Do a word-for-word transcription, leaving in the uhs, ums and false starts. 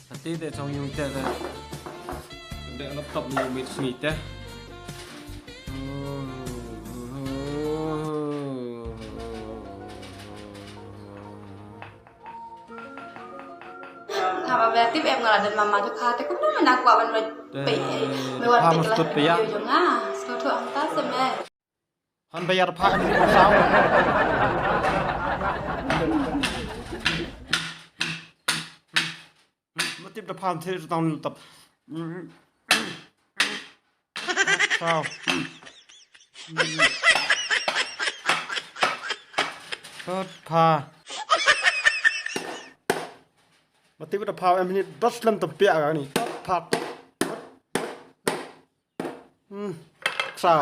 Ati te chong yung te te. Te laptop ni mit sngi te. Haba ba tip em nga la don mama tu kha te kumno mena kwah ban wet pe me wan pe kala yo yo nga. Sko tu ang ta se me. Han ba yar pha ni ko sao. Ma tip da pha thir tang tap. Sao. Tot pha. Ma tip da pha em ni dos lem tam pia ga ni. Tot pha. Hmm. Sao.